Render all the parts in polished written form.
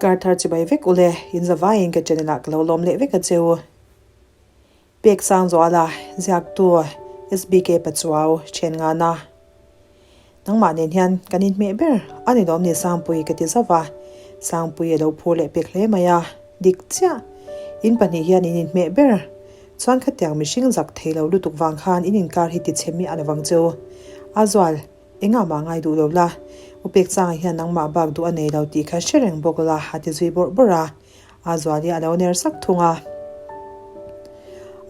Kar thar chibai vek ule, in zavaiin ka channel ah ka lo lawm leh vek a che u. Pek Sangzuala, ziaktu SBK Pachuau, then ngana. Nangmah nen hian kan inhmeh ber a ni lawm ni Sangpui ka ti zauh a, Sangpui a lo phur leh pek hle mai a, dik chiah. In pahnih hian in inhmeh ber. Chuan khatiang mihring zak thei lo lutuk vang khan in inkar hi ti chhe miah lovang chu. A zual, engah mah ngai duh lo la, U Pekchanga hian nangmah bak duh a nei lo tih kha hre reng bawk la a ti zui bawrh bawrh a. A zuali a lo ner sak thung a.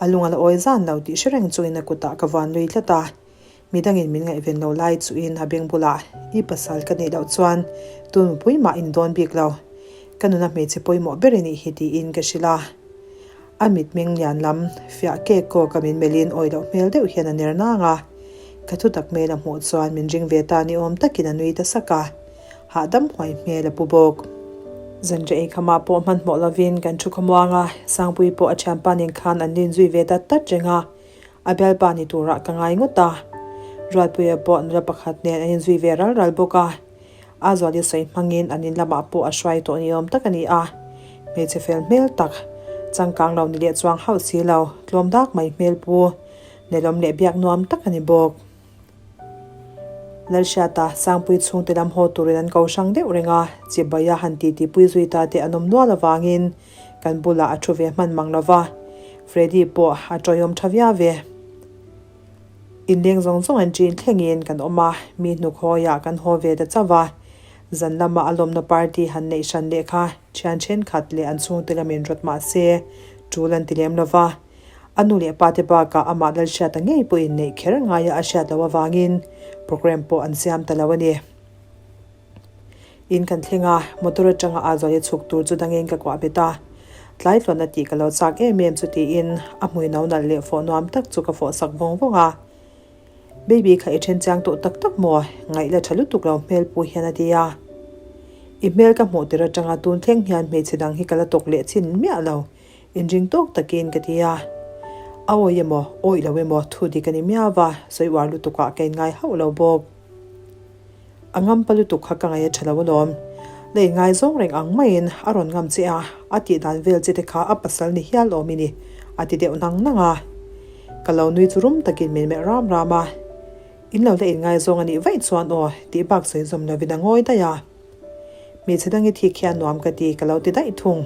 A lung a la awi zan lo tih hre reng chungin a kutah ka vuan lui tlat a. Midangin min ngaihven lo lai chuhin a beng bulah i pasal ka neih loh chuan tun mipui mah in dawn bik lo. Ka nuna hmeichhe pawimawh ber i nih hi tiin ka hrilh a. A mitmeng lian lam fiah kek kawk a min melhin awi loh hmel deuh hian a ner nang a. Ka thutak hmel a hmuh chuan min ring ve ta ni awm takin a nui ta sak a. Hahdam huai hmel a pu bawk. Zanriah ei khamah pawh hmanhmawh lovin kan thu khawmuang a, Sangpui pawh a thianpa nen khan an rin zui ve dat dat reng a. A bialpa ni turah ka ngai ngawt a. Ruatpuia pawh nula pakhat nen an inzui ve ral ral bawk a. A zuali sawi hmangin an in lamah pawh a hruai tawh ni awm tak a ni a. Hmeichhe fel hmel tak, changkang lo ni leh chuang hauh si lo, tlawm dak mai hmel pu, nelawm leh biak nuam tak a ni bawk. Lalhriata, Sangpui chhungte lam haw turin an ko hrang deuh reng a, chibai a han titipui zui ta te an awm nual avangin kan bulah a thu ve hman mang lo va, Freddy pawh a tawihawm tha viau ve. Inleng zawng zawng an ṭin thlengin kan awm a, mi hnuk hawiah kan haw ve ta chauh a, zan lama a lawmna party han neih hran leh kha ṭhian ṭhenkhat leh an chhungte lamin rawt mah se ṭul an ti lem lo va. A nu leh pa te bakah amah Lalhriata ngei pawhin neih kher ngaia a hriat loh avangin programme pawh an siam ta lo a ni. In kan thleng a, motor atanga a zuali chhuk tur chu dangin ka kuah bet a. Tlai tluan a tih ka lo chak em em chu tiin a hmui no nalh leh fawh nuam tak chu ka fawh sak vawng vawng a. Baby kha i then chiang tawh tak tak maw? Ngaih la tha lutuk lo hmel pu hian a ti a. I hmel ka hmuh tir atanga tun thleng hian hmeichhe dang hi ka la tawk leh chin miah lo. Inring tawk takin ka ti a. A awi emaw, awih lo emaw thu dik a ni miau va, sawi uar lutukah ka inngai hauh lo bawk. A ngam pa lutuk kha ka ngaih a tha lo alawm. La inngai zawng reng ang maiin a rawn ngam che a, a tih dan vel che te kha a pasal ni hial awm i ni, a ti deuh nang nang a. Ka lo nui chu rum takin min melh ram ram a. In lo la inngai zawng a nih vaih chuan aw, tih bak sawi zawm lovin a ngawi daih a. Hmeichhe dang i thik hian nuam ka ti, ka lo ti daih thung.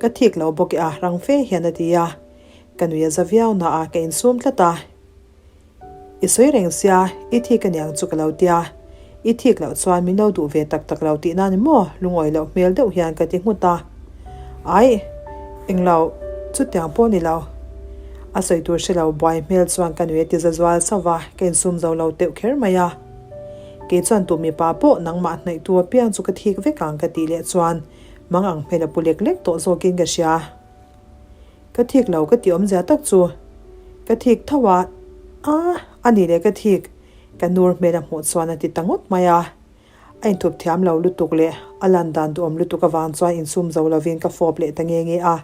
Ka thik lo bawk e a, rang fe hian a ti a. Ka nui a za viau na a, ka insum tlat a. I sawi reng sia, i thik aniang chu ka lo tia. I thik loh chuan min lo duh ve tak tak lo tihna ni maw? Lungawi loh hmel deuh hian ka ti nghut a. Aih, englo, chutiang pawh ni lo. A sawi tur hre lo buai hmel chuan ka nui a ti za zual sauh va, ka insum zo lo teuh kher mai a. Kei chuan tu mipa pawh nangmah hnaihtu apiang chu ka thik vek ang ka tih leh chuan mang ang hmel a pu lek lek tawh zawkin ka hria. Ka thik lo ka tih awmzia tak chu ka thik tho a, a a nih leh ka thik ka nur hmel a hmuh chuan a ti ta ngawt mai a. A inthup thiam lo lutuk leh a lan dan duhawm lutuk avang chuan insum zo lovin ka fawp leh ta nge nge a,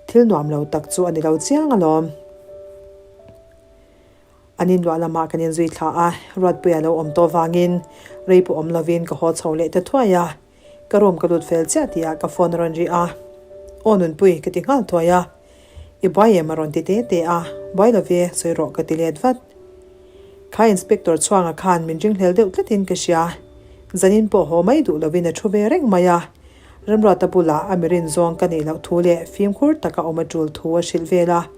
thil nuam lo tak chu a ni lo chiang alawm. An inluah lamah kan inzui thla a, Ruatpuia lo awm tawh vangin rei pawh awm lovin ka haw chho leh ta thuai a. Ka room ka lut fel chiah tihah ka phone a rawn ri a, Aw Nunpui ka ti nghal thuai a, I buai em a rawn ti te te a, Buai lo ve, sawi rawh ka ti let vat. Kha Inspector chhuanga khan min ringhlel deuh tlatin ka hria, zanin pawh haw mai duh lovin a thu ve reng mai a, Remruata bulah a mirin zawng ka neih loh thu leh fimkhur taka awm a tul thu a hrilh vel a,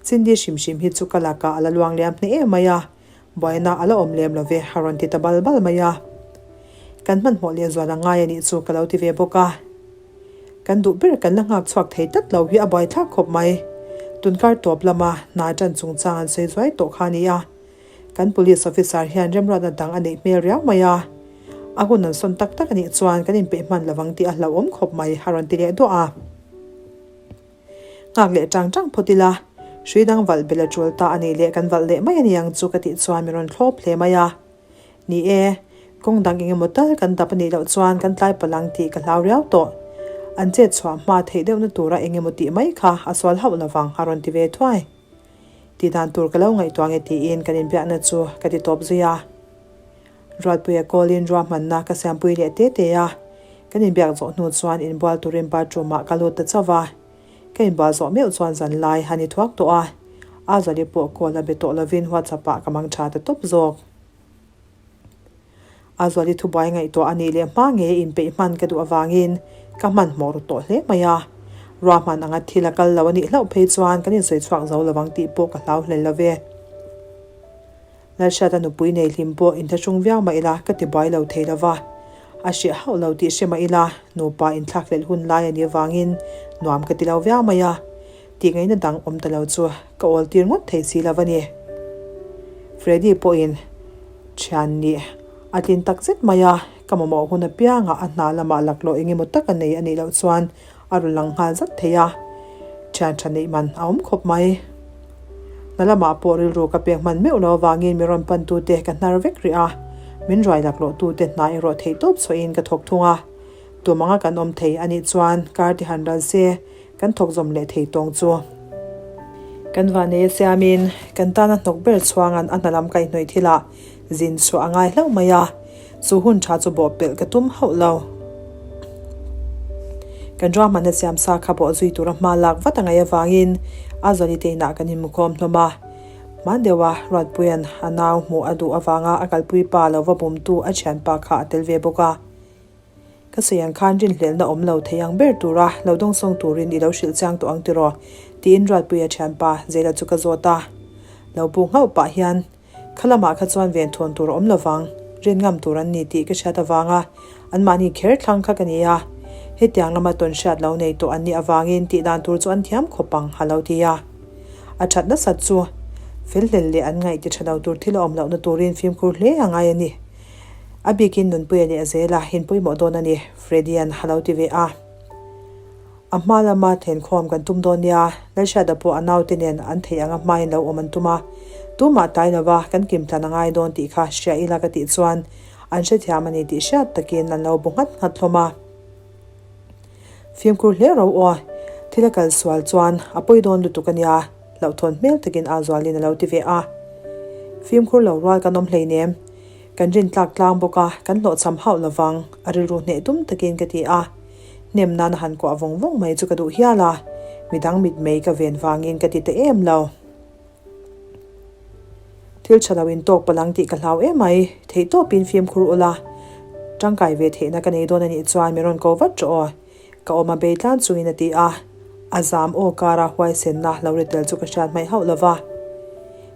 Cindy hrim hrim hi chu ka lakah a la luang liam hneh em mai a, Buaina a la awm lem lo ve, a rawn ti ta bal bal mai a. Kan hmanhmawh leh zual a ngai a nih chu ka lo ti ve bawk a. Kan duh ber kan la nghak chhuak thei tlat lo hi a buaithlak khawp mai. Tunkar tawp lama hna tan chungchang an sawi zuai tawh kha a ni a. Kan police officer hian remruatna dang a neih hmel riau mai a. A hun an sawn tak tak a nih chuan kan inpeih hman lovang tih a hlauhawm khawp mai, a rawn ti leh duah a. Nghak leh tang tang phawt ila, hrui dang valh bel a tul ta a nih leh kan valh leh mai a ni ang chu ka tih chuan min rawn thlawp hle mai a. Ni e, kawng dang eng emaw tal kan dap a nih loh chuan kan tlai palh ang tih ka hlau riau tawh. An chet chhuah hma theih deuhna tura eng emaw tih mai kha a sual hauh lovang a rawn ti ve thuai. Tih dan tur ka lo ngaihtuah nge tiin kan inbiakna chu ka ti tawp zui a. Ruatpuia kawlin ruahmanna ka siampui leh te te a. Kan inbiak zawh hnu chuan inbual turin bathroom ah ka lut ta chauh va. Ka inbual zawh meuh chuan zan lai han i thuak tawh a, Azali pawh call a be tawh lovin WhatsApp ah ka mang tha ta tawp zawk. Azuali thubuai ngaihtuah a nih leh hma nge inpeih hman ka duh avangin ka hmanhmawh ru tawh hle mai a. Ruahman anga thil a kal lo a nih hlauh phei chuan kan insawi chhuak zo lovang tih pawh ka hlau hlel lo ve. Lalhriata nupui nei hlim pawh inthlahrung viau mah ila ka ti buai lo thei lo va. A hreh hauh lo tih hre mah ila nupa inthlakhlelh hun lai a nih avangin nuam ka ti lo viau mai a. Tih ngaihna dang awm ta lo chu ka awl tir ngawt thei si lo a ni. Freddy pawhin thian nih a tlin tak zet mai a, ka mamawh hun apiangah a hna lamah laklawh eng emaw tak a nei a nih loh chuan a rawn lang nghal zat thei a, thian tha neih man a awm khawp mai. Hna lamah pawh rilru ka pek hman meuh lo avangin mi rawn pantute ka hnar vek rih a, min ruai laklawhtute hna erawh theihtawp chhuahin ka thawk thung a. Tum anga kan awm thei a nih chuan kar ti han ral se Kan thawk zawm leh thei tawng chu. Kan vanei a siamin kan tana hnawk ber chhuangan a hna lam kaihhnawih thilah zin chhuah a ngai hlauh mai a, chu hun tha chu bawh pelh ka tum hauh lo. Kan ruahmanna siam sa kha bawh zui tura hma lak vat a ngaih avangin a zawli te inah kan inmukhawm hlawm a. Hman deuha Ruatpuia'n a nau hmuh a duh avanga a kalpui pa lo va bumtu a thianpa kha a tel ve bawk a. Ka sawi ang khan rinhlelhna awm lo thei ang ber tura lo dawngsawng turin i lo hrilh chiang tawh ang tiraw? tiin Ruatpuia thianpa Zela chu ka zawt a. Lo bu nghauh pah hian, Kha lamah kha chuan ven thawn tur a awm lovang, rin ngam tur an ni tih ka hriat avanga anmahni kher thlang kha ka ni a. Hetiang lama tawn hriat lo nei tawh an nih avangin tih dan tur chu an thiam khawp ang, a lo ti a. A that nasat chu felhlel leh an ngaih ti tha lo tur thil a awm lohna turin fimkhur hle a ngai a ni. A bikin Nunpuia leh Azela in pawimawh dawn a ni, Freddy-a'n a lo ti ve a. A hma lama thenkhawm kan tum dawn nia, Lalhriata pawh a naute nen an theih anga hmain lo awm an tum a. Tumah tlai lova kan kim tlan a ngai dawn tih kha hria ila ka tih chuan an hrethiam a ni tih hriat takin an lo bu nghat nghat hlawm a. Fimkhur hle ro aw, thil a kal sual chuan a pawi dawn lutuk a nia, hlauhthawn hmel takin a zualin a lo ti ve a. Fimkhur lo rual kan awm hleinem. Kan rin tlak tlang bawk a, kan hlawhchham hauh lovang, a rilru hneh tum takin ka ti a. Hnem nana han kuah vawng vawng mai chu ka duh hial a, midang mitmei ka ven vangin ka ti ta em lo. Thil tha lo in tawk palang tih ka hlau em mai, theihtawpin fimkhur ula, tangkai ve theihna ka nei dawn a nih chuan min rawn ko vat rawh aw. Ka awm a bei tlan chungin a ti a, a zam aw kara huaisenna lo ri tel chu ka hriat hmaih hauh lova.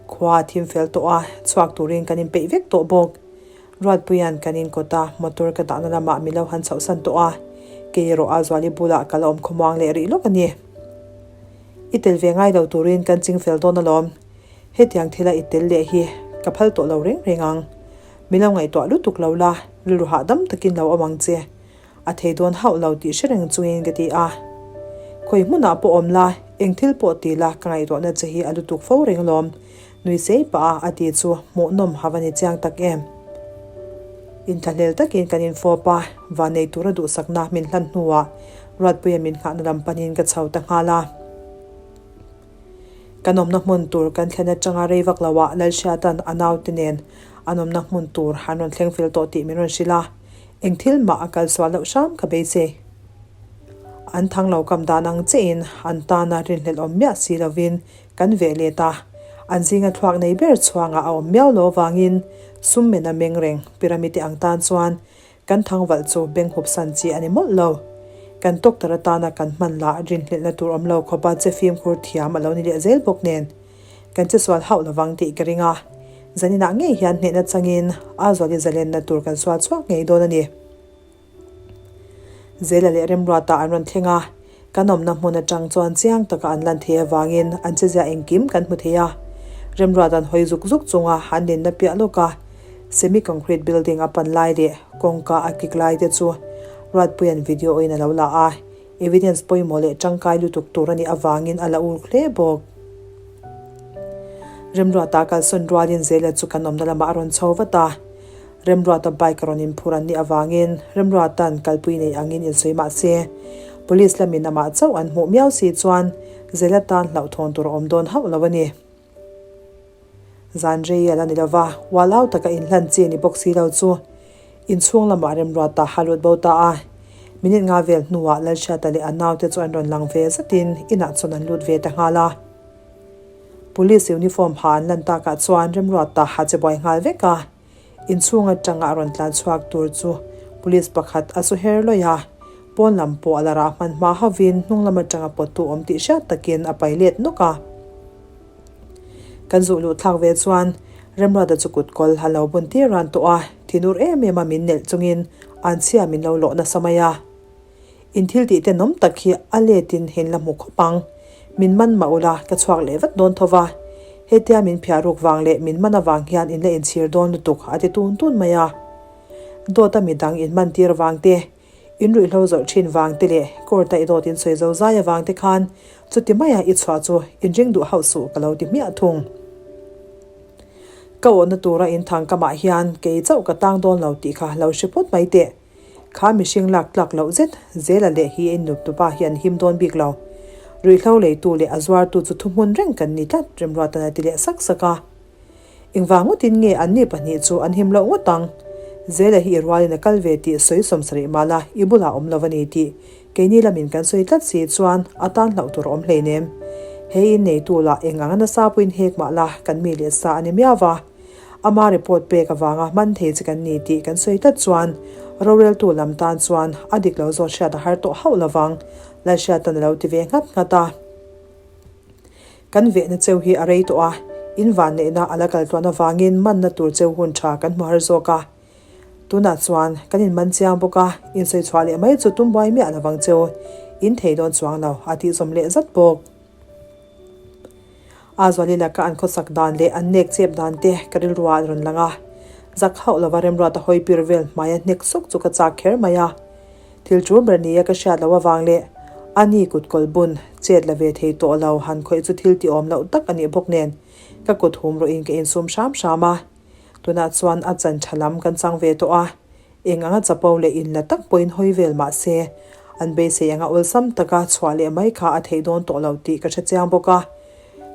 Khua a thim fel tawh a, chhuak turin kan inpeih vek tawh bawk. Ruatpuia'n kan inkawt a, motor ka dahna lamah min lo han chhohsan tawh a, kei erawh a Zuali bulah ka la awm khawmuang leh rih lawk a ni. I tel ve ngai lo turin kan ching fel dawn alawm. Hetiang thila i tel leh hi ka phal tawh lo reng reng ang. Min lo ngaihtuah lutuk lo la, rilru hahdam takin lo awm ang che. A thei dawn hauh lo tih hre reng chungin ka ti a. Khawi hmunah pawh awm la, eng thil pawh ti la ka ngaihtuahna che hi a lutuk fo reng alawm, nui sei pah a a ti chu hmuhnawm ha va ni chiang tak em. Inthlahlel takin kan infawp a, van nei tura duhsakna min hlan hnuah Ruatpuia min nghahna lam panin ka chho ta nghal a. Kan awmna hmun tur kan thlen atanga rei vak loah Lalhriata'n a naute nen an awmna hmun tur an rawn thleng fel tawh tih min rawn hrilh a. Eng thil mah a kal sual loh hram ka beisei. An thang lo kam dan ang chiahin an tana rinhlelh awm miah si lovin kan veh let a, an zinga thluak nei ber chhuangah a awm miau lo avangin sum mena meng reng pyramid-te ang tan chuan kan thangvalh chu beng hup san chi a ni mawlh lo. Kan doctor atana kan hman lah rinhlelhna tur awm lo khawpa che fimkhur thiam a lo ni leh zel bawk nen. Kan che sual hauh lovang tih ka ring a, zaninah ngei hian hnehna changin a zuali zalenna tur kan sual chhuak ngei dawn a ni. Zela leh Remruata an rawn thleng a, kan awmna hmun atang chuan chiang taka an lan thei avangin an chezia engkim kan hmu thei a. Remruata'n hawi zuk zuk chunga an ninna piah lawka semi-concrete building a pan lai leh kawngka a kik lai te chu Ruatpuia'n video-in a lo la a, Evidence pawimawh leh tangkai lutuk tur a nih avangin a la urk hle bawk. Remruata kalsawn rualin Zela chu kan awmna lamah a rawn chho vat a. Remruata bike a rawn inphur an nih avangin Remruata'n kalpui nei angin insawi mah se, Police lamin amah chauh an hmuh miau si chuan Zela tan hlauhthawn tur a awm dawn hauh lo a ni. Zan rei a la ni lova, ualau taka inhlan chi ni bawk si lo chu inchhung lamah Remruata a lut bo ta a. Minute nga vel hnuah Lalhriata leh a naute chu an rawn lang ve zatin inah chuan an lut ve ta nghal a. Police uniform ha an lan takah chuan Remruata a che buai nghal vek a. Inchhung atanga a rawn tlan chhuak tur chu police pakhat a su her lawih a, pawn lam pawh a la rah hman hma hovin hnung lam atanga pawttu awm tih hriat takin a pai let nawk a. Kan zuh luh thlak ve chuan Remruata chu kut kawl a lo bun tir ran tawh a, thinur em em a min nelh chungin anchhia min lo lawh nasa mai a. In thil tih tenawm tak hi a let in in la hmu khawp ang. Min man mah ula ka chhuak leh vat dawn tho va. Hetia min phiah ruk vang leh min man avang hian in la inchhir dawn lutuk a ti tun tun mai a. Dawt a midang in man tir vang te, in ruihhlo zawrh thin vang te leh court a i dawt in sawi zo zai avang te khan chuti maia i chhuah chu in ring duh hauh suh ka lo ti hmiah thung. Ka awhna tura in thang kamah hian kei chauh ka tang dawn lo tih kha lo hre phawt mai teh. Kha mihring lak tlak loh zet zela leh hi in nup tupa hi an him dawn bik lo. Ruihhlo leitu leh a zuartu chu thuhmun reng kan ni tlat Remruatan a ti leh sak sak a. Engvang ngawtin nge anni pahnih chu an him loh ngawt ang? Zela hi i rualin a kal ve tih sawi sawmsarih mala i bulah awm lo a ni tih keini lamin kan sawi tlat si chuan a tan hlauh tur a awm hleinem. He in neitu lah eng anga nasa puiin hek mah la kan mi leh sa a ni miau va. Ama report pek avanga hman thei che kan ni tih kan sawi tlat chuan roreltu lam tan chuan a dik lo zawt hriat a har tawh hauh lovang, Lalhriatan a lo ti ve nghat nghat a. Kan vehna cheu hi a rei tawh a, in vanneihna a la kal tluan avangin manna tur cheu hun tha kan hmu har zawk a. Tunah chuan kan inman chiang bawk a, insawi chhuah leh mai chu tum buai miah lovang cheu, in thei dawn chuang lo a tih zawm leh zat bawk. A zuali laka an khawsak dan leh an nek chep dan te ka rilruah an rawn lang a, zak hauh lova remruata hawi pir vel hmaia hnek sawk chu ka chak kher mai a. Thil ṭul ber nia ka hriat loh avang leh a ni kut kawl bun chet la ve thei tawh lo han khawih chu thil ti awm loh tak a nih bawk nen ka kut hum rawhin ka insum hram hram a. Tunah chuan a chan ṭha lam kan chang ve tawh a, Eng anga chapo leh in la tak pawhin hawi vel mah se, an beisei anga awlsam taka chhuah leh mai kha a theih dawn tawh lo tih ka hre chiang bawk a,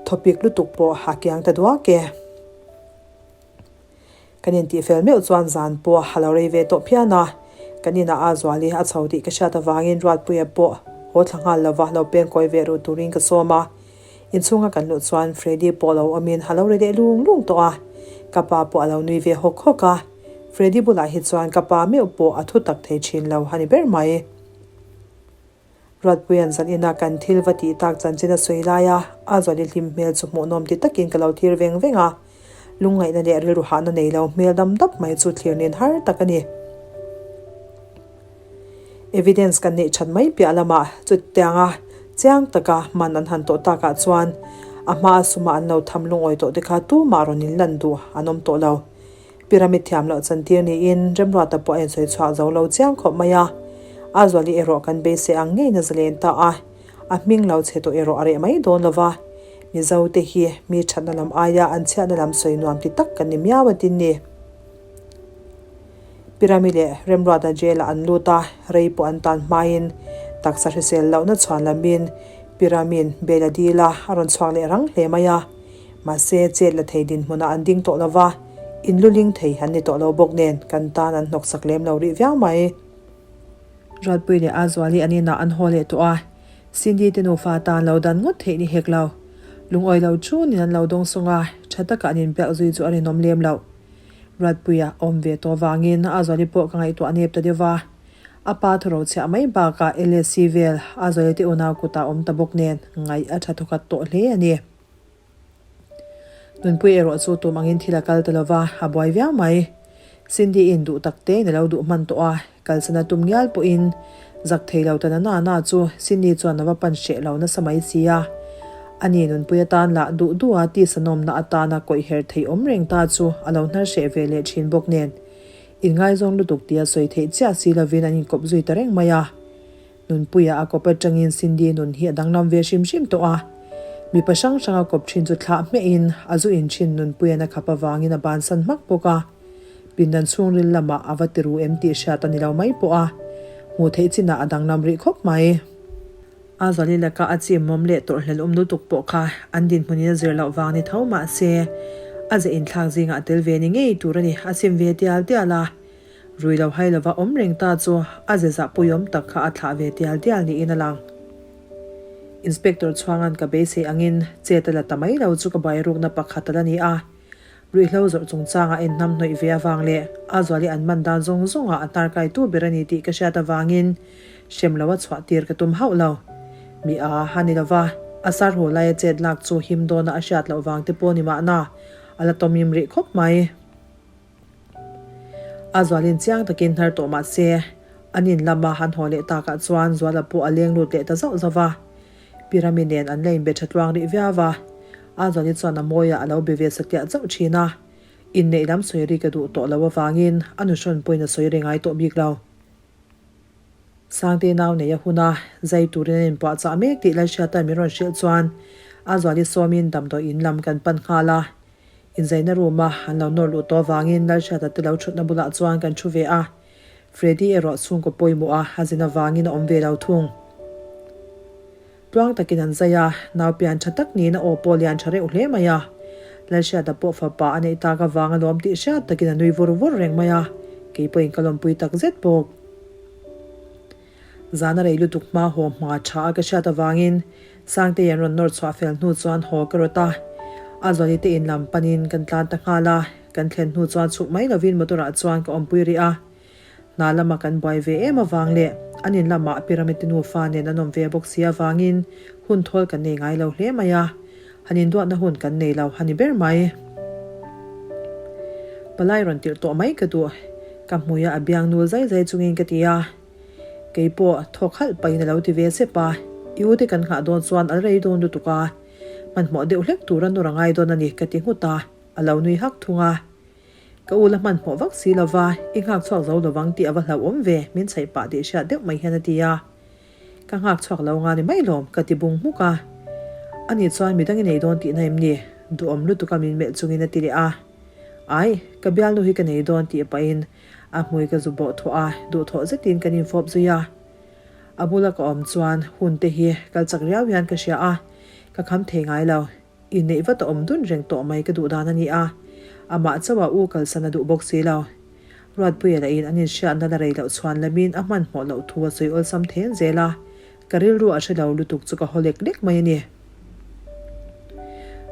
thawpik lutuk pawh a kiang ta duak e. Kan intihfel meuh chuan zan pawh a lo rei ve tawh phian a, kan inah a zual i a chho tih ka hriat avangin Ruatpuia pawh haw thla nghal lova lo pengkawi ve ruh turin ka sawm a. Inchhunga kan luh chuan Freddy pawh lo awmin a lo ri leh lung lung tawh a, ka pa pawh a lo nui ve hawk hawk a. Freddy bulah hi chuan ka pa meuh pawh a thu tak thei thin lo a ni ber mai. Ruatpuia'n zan ina kan thil va tih tak chanchin a sawi lai a, a zuali hlim hmel chu hmuhnawm ti takin ka lo thlir veng veng a. Lungngaihna leh rilru hahna nei lo hmel dam dap mai chu thlir nen har tak a ni. Evidence kan neih that mai piah lamah chutianga chiang taka man an han tawh takah chuan a hmaa suma an lo tham lungawi tawh te kha tumah rawn inlan duh an awm tawh lo. Pyramid thiam loh chantir niin Remruata pawh a insawi chhuah zo lo chiang khawp mai a. A zuali erawh kan beisei ang ngeiin a zalen ta a, a hming lo chhe tawh erawh a reh mai dawn lo va. Mizo te hi mi thatna lam aia an chhiatna lam sawi nuam ti tak kan ni miau a tin ni. Pyramid leh Remruata jail ah an lut a, rei pawh an tan hmain taksa hrisel lohna chhuan lamin Pyramid bail a dil a, a rawn chhuak leh rang hle mai a. Mahse, chet la thei dinhmunah an ding tawh lo va, in luling thei an ni tawh lo bawk nen kan tan an hnawksak lem lo rih viau mai. Ruatpui leh Azuali an inah an haw leh tawh a, Cindy te nufa tan lo dan ngawt theih ni hek lo. Lungawi lo chunin an lo dawng sung a, tha taka an inbiak zui chu a rinawm lem loh. Ruatpuia awm ve tawh vangin Azuali pawh ka ngaihtuah nep ta deuh va, a pa thuro chhiah mai bakah LSC vel Azuali te unau kutah awm ta bawk nen ngaih a tha thawkhat tawh hle a ni. Nunpui erawh chu tum angin thil a kal ta lova, a buai viau mai. Cindy-in duh tak tein a lo duh hman tawh a, kalsan a tum ngial pawhin zak thei lo ta na na na chu Cindy chuan a va pan hreh lo nasa mai si a. Ani Nunpui atan lah duh duha tisa nawmna atana kawih her theih awm reng ta chu a lo hnar hreh ve leh thin bawk nen inngaizawng lutuk tia sawi theih chiah si lovin an inkawp zui ta reng mai a. Nunpuia a kawp atangin Cindy nun hi a danglam ve hrim hrim tawh a. Mipa hrang hrang a kawp thin chu thlah hmehin a zu in thin Nunpuia'n a khap avangin a bansan hmak bawk a. Pindan chhungril lamah a va ti ru em tih hriat a ni lo mai pawh a. Hmuh theih chinah a danglam rih khawp mai. A zuali laka a chimawm leh tawrhhlel awm lutuk pawh kha an dinhmunin a zir loh vang ni tho mah se, a ze inthlak zingah a tel ve ni ngei tur a ni. A chim ve tial tial a. Rui lo hai lova awm reng ta chu a ze zahpuiawm tak kha a thlah ve tial tial niin a lang. Inspector chhuanga'n ka beisei angin chet a la ta mai lo chu ka bairukna pakhat a la ni a. Ruihhlo zawrh chungchanga a inhnam hnawih ve avang leh a zuali an man dan zawng zawngah a hnar kaitu ber a ni tih ka hriat avangin hrem loa chhuah tir ka tum hauh lo. Mi a ha ni lova, a sar haw laia chet lak chu him dawna a hriat loh vang te pawh ni mahna a la tawmim rih khawp mai. A zualin chiang takin hnar tawh mah se, an in lama han haw leh takah chuan Zuala pawh a leng lut leh ta zauh zauh va. Pirami nen an la inbe tha tluang rih viau va, a Zuali chuan a mawiah a lo be ve satliah chauh thin a. Inneih lam sawi ri ka duh tawh lo avangin a nuhrawn pawhin a sawi ri ngai tawh bik lo. Sangte nau nei a hun a, zai turin an inpuahchah mek tih Lalhriata'n min rawn hrilh chuan a Zuali sawmin damdawi in lam kan pan nghal a. Inzaina room a an lo nawr luh tawh avangin Lalhriata te lo thutna bulah chuan kan thu ve a. Freddy erawh chhungkaw pawimawh a a zin avangin a awm ve lo thung. Tluang takin an zai a, nau pian tha tak niin a aw pawh lian tha reuh hle mai a. Lalhriata pawh fapa a neih tak avang a lawm tih hriat takin a nui vur vur reng mai a, kei pawhin ka lawmpui tak zet bawk. Zan a rei lutuk hma haw hma tha a ka hriat avangin Sangtei an rawn nawr chhuah fel hnu chuan haw ka rawt a. A Zuali te in lam panin kan tlan ta nghal a, kan thlen hnu chuan chhuk mai lovin motor ah chuan ka awmpui rih a. Hna lama kan buai ve em avang leh an in lamah Pyramid te nufa nen an awm ve bawk si avangin hun thawl kan nei ngai lo hle mai a, han induahna hun kan nei lo a ni ber mai. Palai rawn tirh tawh mai ka duh, ka hmui a a biang nul zai zai chungin ka ti a. Kei pawh thawk halh pahin a lo ti ve sep a, I u te kan nghah dawn chuan a rei dawn lutuk a, hmanhmawh deuh hlek tur a nawr a ngai dawn a ni ka ti nghut a, a lo nui hak thung a. Ka u la hmanhmawh vak si lo va, i nghak chhuak zo lovang tih a va hlauhawm ve, min chhaih pah tih hriat deuh mai hian a ti a. Ka nghak chhuak lo nga ni mai lawm, ka ti bung hmuk a. Ani chuan midang i nei dawn tihna em ni? Duhawm lutuk a min melh chungin a ti leh a. Ai, ka bialnu hi ka nei dawn tih pahin A hmui ka zu bawh thawh a, duhthawh zetin kan infawp zui a. A bula ka awm chuan hun te hi kal chak riau hian ka hria a, ka kham thei ngai lo. Inneih vat a awm dun reng tawh mai ka duh dan a ni a, amah chauha u kalsan a duh bawk si lo. Ruatpuia lahin an inhriatna la rei loh chhuan lamin a hmanhmawh loh thu a sawi awlsam then zel a, ka rilru a hre lo lutuk chu ka haw lek lek mai a ni.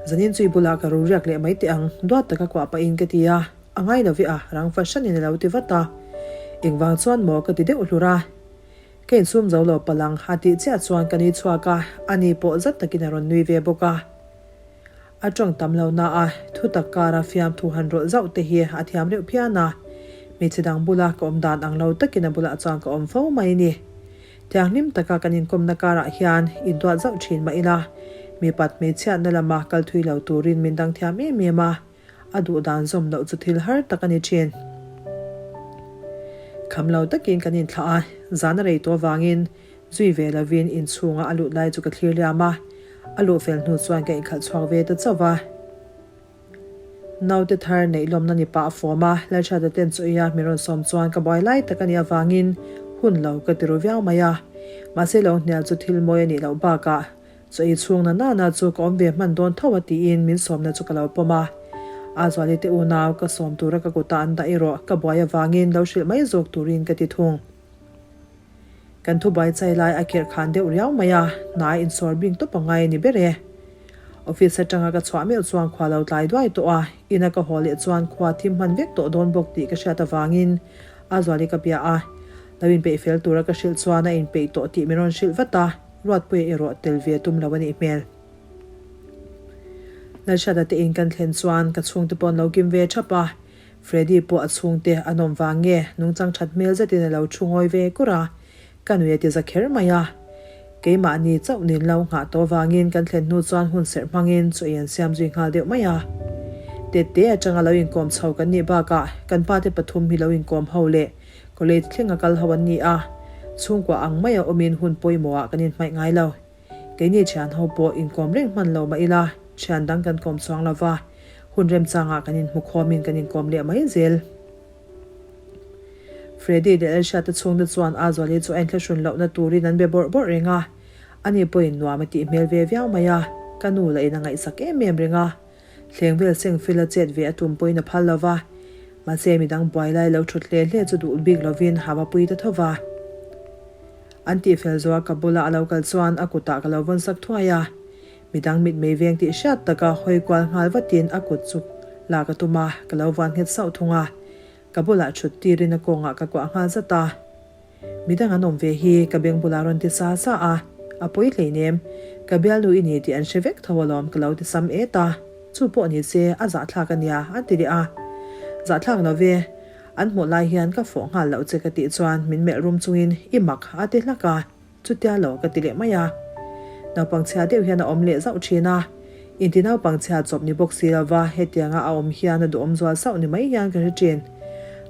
Zanin chu i bulah ka ru riak leh mai teh ang, duat taka kuah pahin ka ti a. A ngai lo ve a, rang fa hranin a lo ti vat a. Engvang chuan maw ka ti deuh hlur a. Ka insum zo lo palang a tih chiah chuan ka nui chhuak a, ani pawh zat takin a rawn nui ve bawk a. A tawng tam lo na a, thu tak kara fiamthu han rawlh zauh te hi a thiam reuh phian a. Hmeichhe dang bula ka awm dan ang lo takin a bulah chuan ka awm fo mai ni. Thianghlim taka kan inkawmna karah hian induat zauh thin mah ila, mipat hmeichhiatna lama kal thui lo turin min dang thiam em em a. A duh dan zawm loh chu thil har tak a ni thin. Kham lo takin kan inthlah a, zan a rei tawh avangin zui ve lovin inchhunga a lut lai chu ka thlir liam a, a luh fel hnu chuan ka inkhalh chhuak ve ta chauh va. Naute thar neih lawmna ni pah a fawm a, Lalhriata ten chu ia min rawn sawm chuan ka buai lai tak a nih avangin hun lo ka ti ru viau mai a. Mahse lo hnial chu thil mawi a nih loh bakah Chaw ei chhung na nana chu ka awm ve hman dawn tho a tiin min sawmna chu ka lo pawm a. Azuali te unau ka sawm tura ka kutah an dah erawh ka buai avangin lo hrilh mai zawk turin ka ti thung. Kan thubuai chai lai a kherh khan deuh riau mai a, hnai insawr bing tawp a ngai a ni ber e. Office atanga ka chhuah meuh chuan khua lo tlai duai tawh a, ina ka haw leh chuan khua thim hman vek tawh dawn bawk tih ka hriat avangin Azuali ka bia a. Lo inpeih fel tura ka hrilh chuan a inpeih tawh tih min rawn hrilh vat a. Ruatpuia erawh tel ve tum lo a nih hmel. Lalhriata te in kan thlen chuan ka chhungte pawh an lo kim ve thap a, Freddy pawh a chhungte an awm vang nge nungchang that hmel zetin a lo thu ngawi ve kur a, ka nui a ti za kher mai a. Keimahni chauh nin lo nghah tawh vangin kan thlen hnu chuan hun serh hmangin chaw ei an siam zui nghal deuh mai a. Tette atanga lo inkawm chho kan nih bakah kan pate pathum hi lo inkawm ho leh College thlenga kal ho an ni a, chhungkua ang maia awmin hun pawimawhah kan inhmaih ngai lo. Keini thian ho pawh inkawm reng hman lo mah ila, thian dang kan kawm chuang lo va, hun remchangah kan inhmu khawmin kan inkawm leh mai zel. Freddy leh Elshia te chhungte chuan Azuali chu a inthlahrun lohna turin an be bawrh bawrh reng a, ani pawhin nuam a tih hmel ve viau mai a, ka nu lah in a ngaihsak em em reng a. Thleng vel seng fila chet ve a tum pawhin a phal lo va. Mahse midang buai lai lo thut hle hle chu duh bik lovin ha va pui ta tho va. An tihfel zawha ka bula a lo kal chuan a kutah ka lo vawn sak thuai a. Midang mitmei veng tih hriat taka hawi kual nghal vatin a kut chu lak a tum a, ka lo vuan nghet sauh thung a. Ka bulah thut tirin a kawngah ka kuah nghal zat a. Midang an awm ve hi ka beng bulah rawn ti sa sa a, a pawi hleinem, ka bialnu i ni tih an hre vek tho alawm ka lo ti sam et a, chu pawh ni se a zahthlak a nia a ti leh a. Zahthlak lo ve, an hmuh lai hian ka fawh nghal loh che ka tih chuan min melh rum chungin i mak a ti hlak a. Chutia lo ka ti leh mai a. Naupang chhia deuh hian a awm leh zauh thin a. Inti naupang chhia chawp ni bawk si lova hetianga a awm hian a duhawm zual sauh ni mai hian ka hre thin.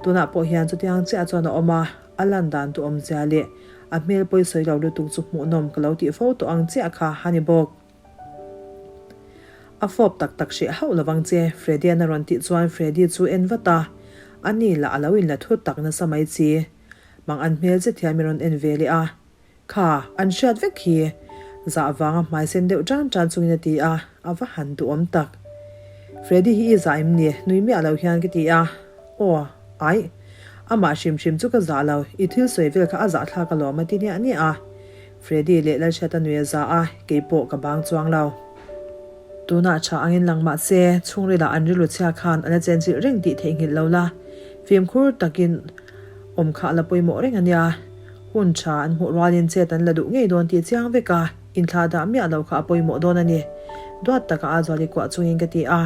Tunah pawh hian chutiang chiah chuan a awm a, a lan dan duhawm zia leh a hmel pawi sawi lo lutuk chu hmuhnawm ka lo tih fo tawh ang chiah kha a ni bawk. A fawp tak tak hreh hauh lovang che, Freddy-a'n a rawn tih chuan Freddy chu en vat a, ani lah a lo inla thut tak nasa mai chi. Mang an hmel zet hian min rawn en ve leh a, Kha, an hriat vek hi! Zah vanga hmai sen deuh tan tan chungin a ti a, a va han duhawm tak. Freddy hi i zah em ni? Nui miah lo hian ka ti a, Aw, aih. Amah hrim hrim chu ka zah lo, i thil sawi vel kha a zahthlak alawm a ti niah niah a. Freddy leh Lalhriata nui a za a, keipawh ka bang chuang lo. Tunah tha angin lang mah se, chhungrilah an rilru chhia khan a la chenchilh reng tih theihnghilh lo la, fimkhur takin Awm kha a la pawimawh reng a nia. Hun tha an hmuh rualin chet an la duh ngei dawn tih chiang vek a, inthlah dah miah lo kha a pawimawh dawn a ni. Duat taka a zuali kuah chungin ka ti a.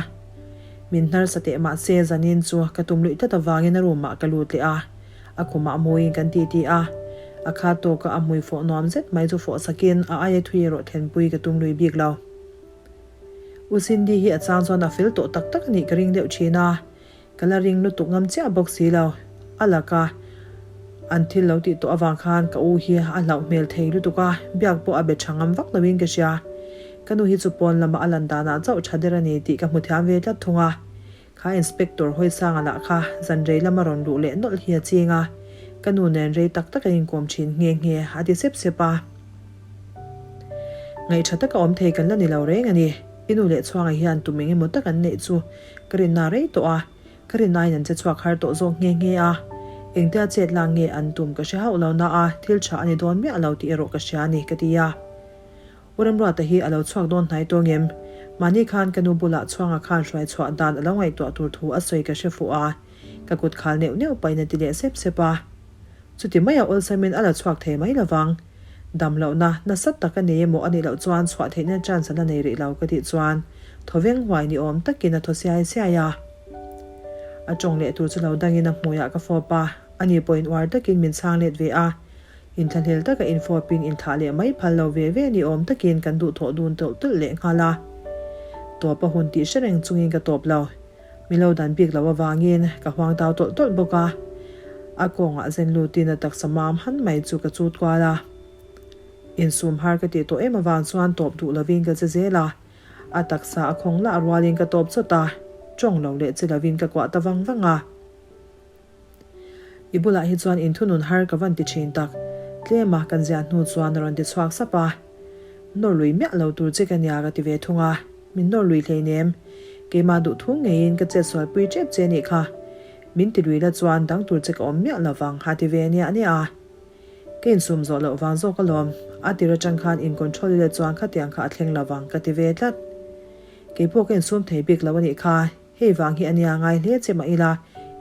Min hnarsa teh mah se zanin chu ka tum luih tlat avangin a room ah ka lut leh a. A khumah muiin kan ti ti a. A kha tawka a hmui fawh nuam zet mai chu fawh sakin a aia thui erawh thenpui ka tum lui bik lo. U Cindy hi a chang chuan a fel tawh tak tak a nih ka ring deuh thin a. Ka la ring lutuk ngam chiah bawk si lo. A laka an thil lo tih tawh avang khan ka u hi a hlauh hmel thei lutuk a, biak pawh a be tha ngam vak loin ka hria. Ka nu hi chu pawn lama a lan danah chauh tha der a ni tih ka hmu thiam ve tlat thung a. Kha inspector Hawisanga lah kha zan rei lama rawn luh leh nawlh hi a ching a, ka nu nen rei tak tak an inkawm thin nghe nghe a ti sep sep a. Ngaih tha taka awm thei kan la ni lo reng a ni. I nu leh chhuanga hian tum eng emaw tak an neih chu Ka rinna rei tawh a, ka rinnain an che chhuak har tawh zawk nghe nghe a. Engtia chet lak nge an tum ka hre hauh lo na a, thil tha a ni dawn miah lo tih erawh ka hria a ni, ka ti a. U Remruata hi a lo chhuak dawn hnai tawng em? Mahni khan ka nu bulah chhuanga khan hruai chhuah dan a lo ngaihtuah tur thu a sawi ka hre fuh a, ka kut khal neuh neuh pahin a ti leh sep sep a. Chuti maia awlsamin a la chhuak thei mai lovang. Dam lohna nasa tak a nei emaw a nih loh chuan chhuah theihna chance a la nei rih lo ka tih chuan thawveng huai ni awm takin a thaw siai siai a. A tawng leh tur chu lo dangin a hmuiah ka fawp a, ani pawhin uar takin min chhang let ve a. Inthlahlel taka infawpin inthlah leh mai phal lo ve ve ni awm takin kan duhthawh dun tawlh tawlh leh nghal a. Tawp a hun tih hre reng chungin ka tawp lo. Mi lo dan bik loh avangin ka huang tau tawlh tawlh bawk a, a kawngah zen lutin a taksa mam han mai chu ka chut kual a. Insum har ka tih tawh em avang chuan tawp duh lovin ka che zel a, a taksa a khawng lah rualin ka tawp chawt a, tawng lo leh che lovin ka kuah ta vang vang a. I bulah hi chuan inthunun har ka van ti thin tak, tlema kan ziah hnu chuan a rawn ti chhuak sap a. Nawr lui miah lo tur che ka nia ka ti ve thung a, min nawr lui hleinem. Keimah duh thu ngeiin ka chet sualpui tep che nih kha. Min ti lui la chuan dang tur che ka awm miah lovang a ti ve nia nia a. Ka insum zawh loh vang zawk alawm, a tir atang khan in control ila chuan khatiang kha a thleng lovang ka ti ve tlat. Keipawh ka insum thei bik lo a nih kha. Hei vang hi a nia ngai hle che mah ila,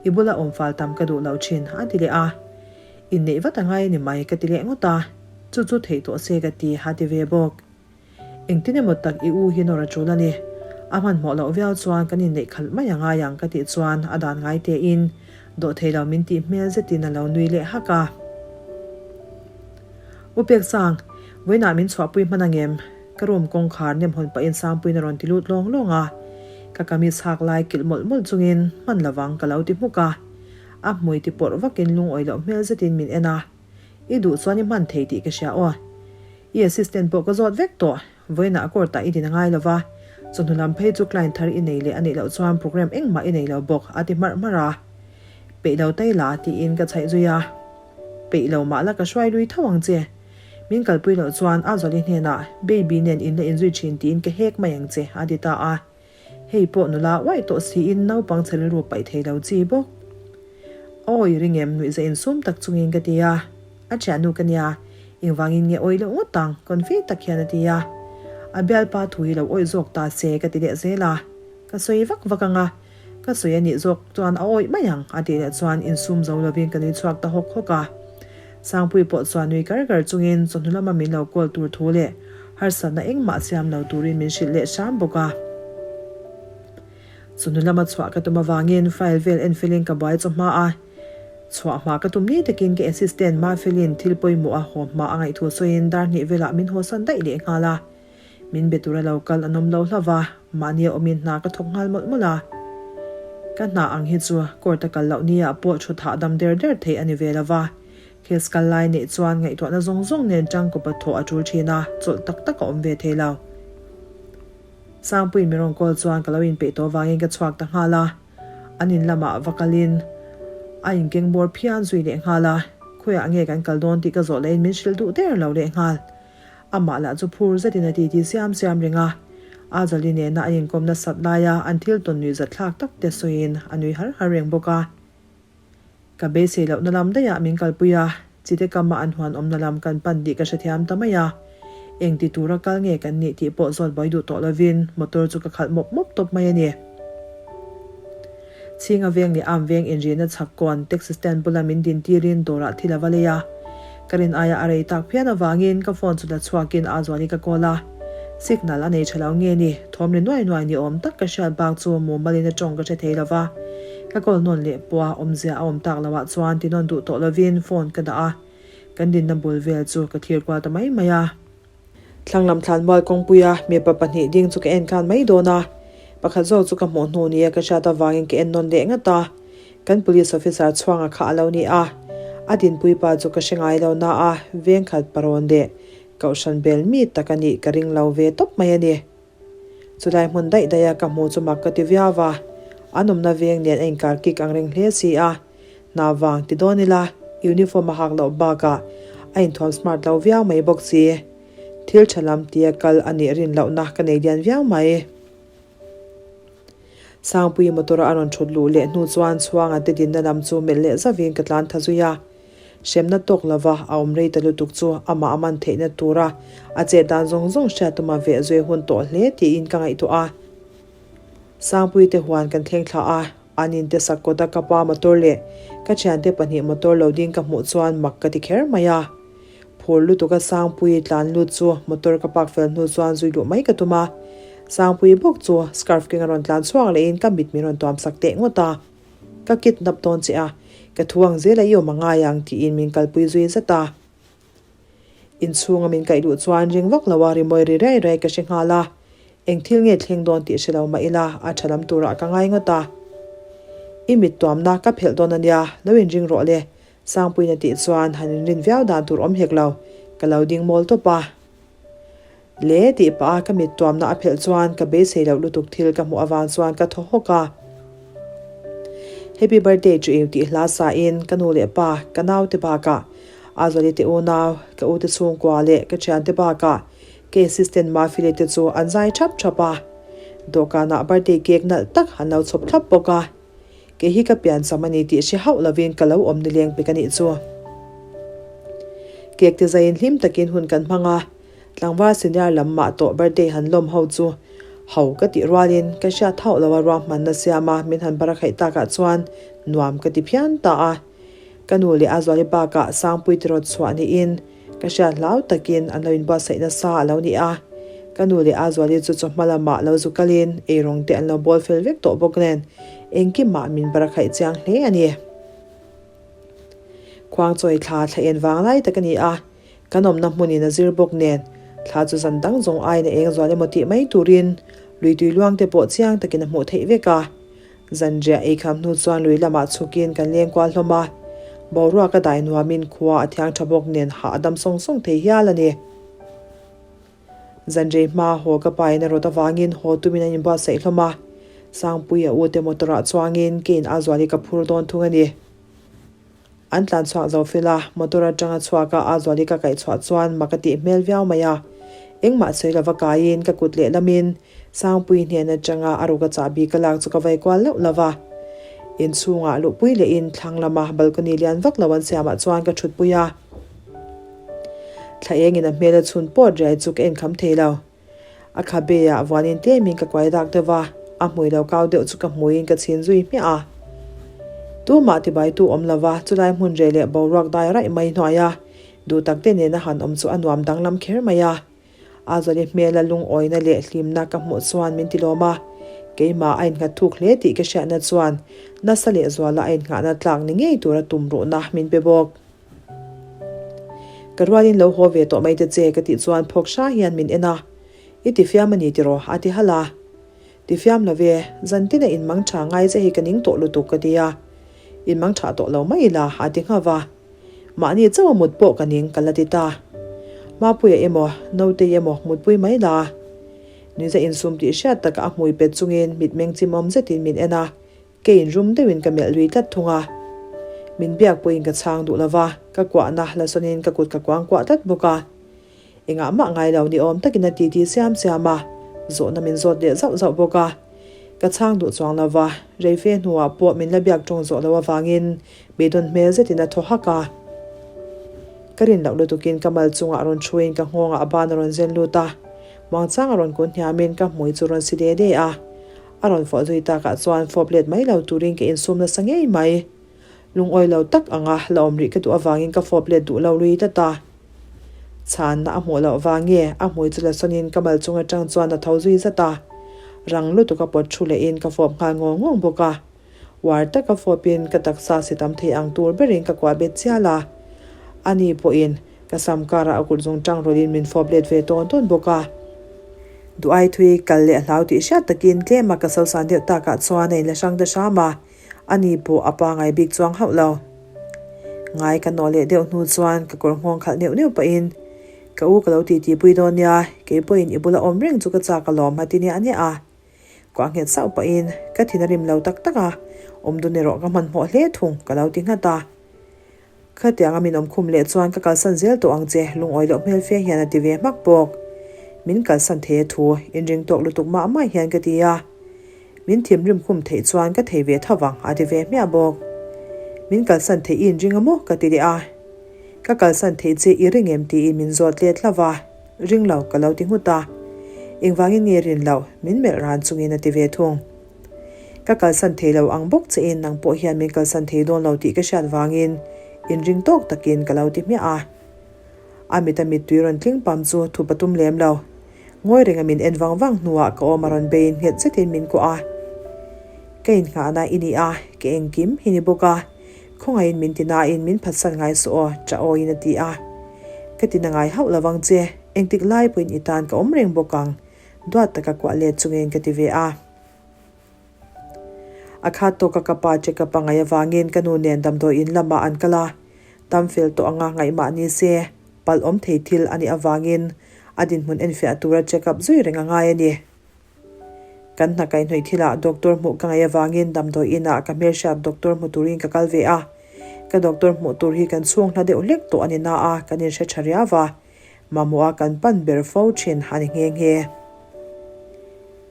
i bula awm fal tam ka duh lo thin, a ti leh a. Inneih vat a ngai a ni mai ka ti leh ngawt a, chu chu theih tawh se ka ti, a ti ve bawk. Engtin emaw tak i u hi nawr a tul a ni. A hmanhmawh loh viau chuan kan inneih khalh mai a ngai ang ka tih chuan a dan ngai tein dawh thei lo min tih hmel zetin a lo nui leh hak a. U Peksang, vawiinah min chhuahpui hman angem? Ka room kawngkhar nem hawn pahin Sangpuiin a rawn ti lut lawng lawng a, ka kamis hak lai kilh mawlh mawlh chungin hman lovang ka lo ti hmuk a. A hmui ti pawrh vakin lungawi loh hmel zetin min en a, I duh chuan i hman thei tih ka hria aw. I assistant pawh ka zawt vek tawh, vawiinah a court ah i din a ngai lova, chawhnu lam phei chu client thar i nei leh a nih loh chuan program engmah i nei lo bawk a ti hmarh hmarh a. Peih lo tai la tiin ka chhaih zui a. Peih lo mah la ka hruai lui tho ang che. Min kalpui loh chuan a Zawli hnenah Baby nen in la inzui thin tiin ka hek mai ang che a ti ta a. Hei pawh nula uaih tawh siin naupang chhe rilru paih thei lo chi bawk. Awi ring em nuihza insum tak chungin ka ti a, a thiannu ka nia, engvangin nge awih loh ngawt ang confi tak hian a ti a. A bialpa thu hi lo awih zawk ta se ka ti leh zel a, ka sawi vak vak ang a, ka sawi a nih zawk chuan a awih mai ang a tih leh chuan insum zo lovin ka nui chhuak ta hawk hawk a. Sangpui pawh chuan nui kar kar chungin chawhnu lama min lo kawl tur thu leh harsatna engmah siam lo turin min hrilh leh hram bawk a. Chawhnu lama chhuah ka tum avangin file vel en felin ka buai chawhma a, chhuah hma ka tum ni takin ka assistant Mafelin thil pawimawh a haw hma a ngaih thu sawiin dar hnih velah min hawsan daih leh nghal a. Min be tura lo kal an awm lo hlauh va, mahni a awmin hna ka thawk nghal mawlh mawlh a. Ka hna ang hi chu court a kal loh ni ah pawh thu thah dam der der theih a ni ve lo va. Case kal lai neih chuan ngaihtuahna zawng zawng nen tangkawpa thawh a tul thin a, chawlh tak tak a awm ve thei lo. Sangpuiin min rawn call chuan ka lo inpeih tawh vangin ka chhuak ta nghal a, an in lamah va kalin a inkeng bawr phian zui leh nghal a, khawiah nge kan kal dawn tih ka zawh lahin min hrilh duh der lo leh nghal. Amah lah chu phur zetin a titi siam siam reng a, Azali nena an inkawm nasat laia an thil tawn nuih zatthlak tak te sawiin a nui har har reng bawk a. Ka beisei lohna lam daihah min kalpui a, chite kama an huan awmna lam kan pan tih ka hrethiam ta mai a. Eng ti tura kal nge kan nih tih pawh zawt buai duh tawh lovin motor chu ka khalh mawp mawp tawp mai a ni. Chhinga veng leh am veng inrihna chhak kawn taxi stand bula min din tirin dawrah thil a va lei a. Ka rin aia a rei tak phian avangin ka phone chu la chhuakin a zuali ka call a. Signal a nei tha lo nge ni, thawm ri nuai nuai ni awm tak ka hriat bak chu mumalin a tawng ka hre thei lo va. Ka call nawn leh pawh a awmzia a awm tak loh ah chuan ti nawn duh tawh lovin phone ka dah a. Kan dinna bul vel chu ka thlir kual ta mai mai a. Thlang lam thlan mual kawngpuia mipa pahnih ding chu ka en khan mai dawn a, pakhat zawk chu ka hmuh hnu nia ka hriat avangin ka en nawn leh ngat a, kan police officer chhuanga kha a lo ni a, a dinpui pa chu ka hre ngai lo na a, veng khat parawn leh kohhran bel mi tak a nih ka ring lo ve tawp mai a ni. Chulai hmun daih daih a ka hmu chu mak ka ti viau a, an awmna veng nen a inkar kik ang reng hle si a, Hna vang ti dawn ila, uniform a hak loh bakah a inthuam smart lo viau mai bawk si. Thil tha lam tia kal a nih rin lohna ka nei lian viau mai. Sangpuii motor a rawn thut luh leh hnu chuan Chhuanga te dinna lam chu melh leh zavin ka tlan tha zui a. Hremna tawk lova a awm rei ta lutuk chu amah a man theihna tura a chet dan zawng zawng hriat tuma veh zui hun tawh hle tiin ka ngaihtuah a. Sangpuii te huan kan thleng thla a. An inte sak kawta ka pa motor leh ka thiante pahnih motor lo ding ka hmuh chuan mak ka ti kher mai a. Phur lutuka Sangpuii tlan lut chu motor ka park fel hnu chuan zui duh mai ka tum a. Sangpuii bawk chu scarf keng a rawn tlan chhuak lehin ka mit min rawn tuam sak teh ngawt a. Ka kidnap dawn che a, ka thu ang zela i awm a ngai ang tiin min kalpui zui zat a. Inchhunga min kaih duh chuan ring vak lo a rimawi ri riai riai ka hre nghal a, eng thil nge thleng dawn tih hre lo mah ila a tha lam turah ka ngai ngawt a. I mit tuamna ka phelh dawn a nia, lo inring rawh le, Sangpuiin a tih chuan han inrin viau dan tur awm hek lo, ka lo ding mawl tawp a. Le tih pah a ka mit tuamna a phelh chuan ka beisei loh lutuk thil ka hmuh avang chuan ka thaw hawk a. Happy birthday to you tih hla sa in ka nu leh pa, ka nau te bakah Azali te unau, ka u te chhungkua leh ka thian te bakah ka assistant Mafile te chu an zai thap thap a. Dawhkanah birthday cake nalh tak an lo chhawp thlap bawk a. Kei hi ka piancham a ni tih hre hauh lovin ka lo awm nileng pek a nih chu. Cake te zaiin hlim takin hun kan hmang a. Tlangval senior lam mah tawh birthday han lawm ho chu ho ka tih rualin ka hriat hauh lo a ruahmanna siam a min han bara khaih takah chuan nuam ka ti phian ta a. Ka nu leh a zuali bakah Sangpui tirawt chhuah niin ka hriat hlau takin an lo inbuatsaih nasa a lo ni a. Ka nu leh a zuali chu chawhma lamah lo zu kalin eirawng te an lo bawl fel vek tawh bawk nen engkimah min bara khaih chiang hle a ni. Khuangchawi thla thla en vanglai tak a ni a. Kan awmna hmunin a zir bawk nen, thla chu zan dang zawng aiin a eng zual emaw tih mai turin lui tui luang te pawh chiang takin a hmuh theih vek a. Zanriah eikham hnu chuan lui lamah chhukin kan leng kual hlawm a, boruak a dai nuamin khua a thiang tha bawk nen hah a dam sawng sawng thei hial a ni. Zanrei hma haw ka pain a rawt avangin haw tumin an inbuatsaih hlawm a, Sangpui a ute motor ah chuangin kein a zual hi ka phur dawn thung a ni. An tlan chhuak zo fel a, motor atanga chhuak a a zuali ka kaih chhuah chuan mak a tih hmel viau mai a. Engmah sawi lova kaiin ka kut leh lamin Sangpui hnen atanga a ruka chahbi ka lak chu ka vai kual loh lo va. Inchhungah luhpui lehin thlang lama balcony lian vak lo an siamah chuan ka thutpui a. Thla engin a hmel a chhun pawt riai chu ka enkham thei lo. A khabe ah vuanin tlemin ka kuai dak deuh a, a hmui lo kau deuh chu ka hmuiin ka chhin zui hmiah a. Tumah tibaitu awm lova chulai hmun reh leh boruak dai raih mai hnuai a, duh tak te nena han awm chu a nuam danglam kher mai a. Azali hmela lungawina leh hlimna ka hmuh chuan min ti lawm a, keimah a innghat thuk hle tih ka hriatna chuan nasa leh zuala a innghahna tlak ni ngei tura tum ruhna min pe bawk. Ka rualin lo haw ve tawh mai te che ka tih chuan phawk hra hian min en a, I tifiam a ni tiraw? a ti halh a. Tifiam lo ve, zan tina in mang tha ngai che hi ka ning tawh lutuk ka ti a. In mang tha tawh lo mai ila a ti nghauh va. Mahni chauh a mut pawh ka ning ka la ti ta. Mapuia emaw, Notei emaw mutpui mai la. Nuiza insum tih hriat taka a hmui pet chungin mitmeng chimawm zetin min en a, Keiin rum deuhin ka melh lui tlat thung a. Min biak pawhin ka chhang duh lo va, ka kuahna la sawnin ka kut ka kuang kuah tlat bawk a. Engah mah ngai lo ni awm takin a titi siam siam a, zawhna min zawt leh zauh zauh bawk a. Ka chhang duh chuang lo va, reife hnuah pawh min la biak tawng zawh loh avangin beidawn hmel zetin a thaw hak a. Ka rin loh lutukin ka mal chungah rawn thuin ka nghawngah a ban a rawn zen lut a, muangchang a rawn kun hniamin ka hmui chu rawn si de de a. A rawn fawh zui takah chuan fawp let mai lo turin ka insum nasa ngei mai. Lungawi lo tak anga la awm rih ka duh avangin ka fawp let duh lo lui tlat a. Chhanna a hmuh loh vang nge a hmui chu la sawnin ka mal chung atang chuan a tho zui zat a. Rang lutuk a pawt thu lehin ka fawp nghal ngawng ngawng bawk a. Uar taka fawpin ka taksa si tam thei ang tur berin ka kuah bet chial a. Ani pawhin ka sam karah a kut zung tang rawlhin min fawp let ve tawn tawn bawk a. Duai thui kal leh a hlau tih hriat takin tlema ka sosan deuh takah chuan a inla hrang ta hram a, ani pawh a pangai bik chuang hauh lo. Ngai ka nawh leh deuh hnu chuan ka kawr nghawng khalh neuh neuh pahin, Ka u ka lo titipui dawn nia, kei pawhin i bula awm reng chu ka chak alawm a ti niah niah a. Kuah nghet sauh pahin ka thin a rim lo tak tak a, awm dun erawh ka hmanhmawh hle thung ka lo ti nghat a. Khatianga min awm khum leh chuan ka kalsan zel tawh ang che lungawi loh hmel fe hian a ti ve hmak bawk. Min kalsan thei a thu inring tawk lutuk mah mah hian ka ti a. Min thimrim khum theih chuan ka thei ve tho vang a ti ve hmiah bawk. Min kalsan theih i inring a maw ka ti leh a. Ka kalsan theih che i ring em tiin min zawt let hlauh va. Ring lo ka lo ti nghut a. Engvangin nge rin loh? Min melh ran chungin a ti ve thung. Ka kalsan thei lo ang bawk che in nang pawh hian min kalsan thei dawn lo tih ka hriat vangin inring tawk takin ka lo ti hmiah a. A mit a mittui rawn tling pam chu thup a tum lem lo. Ngawi renga min en vang vang hnuah ka awm a rawn beiin nghet zetin min kuah a. Ka innghahna i ni a, ka engkim hi ni bawk a. Khawngaihin min ti nain min phatsan ngai suh aw, ṭah awiin a ti a. Ka ti na ngai hauh lo vang che, engtik lai pawhin i tan ka awm reng bawk ang, duat taka kuah let chungin ka ti ve a. A khat tawka ka pa check up a ngaih avangin ka nu nen damdawi in lamah an kal a, tam fel tawh anga ngaihmah ni se, palh awm thei thil a nih avangin a dinhmun enfiah tura check up zui reng a ngai a ni. Kan hna kaihhnawih thilah doctor hmuh ka ngaih avangin damdawi inah ka hmelhriat doctor hmu turin ka kal ve a. Ka doctor hmuh tur hi kan chhung hla deuh hlek tawh a ni na a, kan inhre tha riau va. Mamawh a kan pan ber fo thin a ni nghe nghe.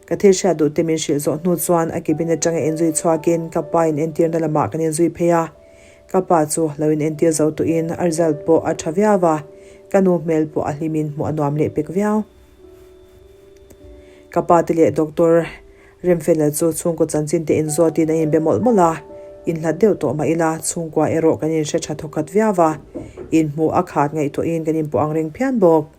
Ka thil hriat duh te min hrilh zawh hnu chuan a cabin atanga inzui chhuakin ka pa in entirna lamah kan inzui phei a. Ka pa chu lo in entir zo tuhin a result pawh a tha viau va, ka nu hmel pawh a hlimin hmuh a nuam leh pek viau. Ka pa te leh Doctor Remfela chu chhungkaw chanchin te inzawtin a inbe mawlh mawlh a, inhlat deuh tawh mah ila chhungkua erawh kan inhre tha thawkhat viau a, inhmuh a khat ngaihtuahin kan inpawh ang reng phian bawk.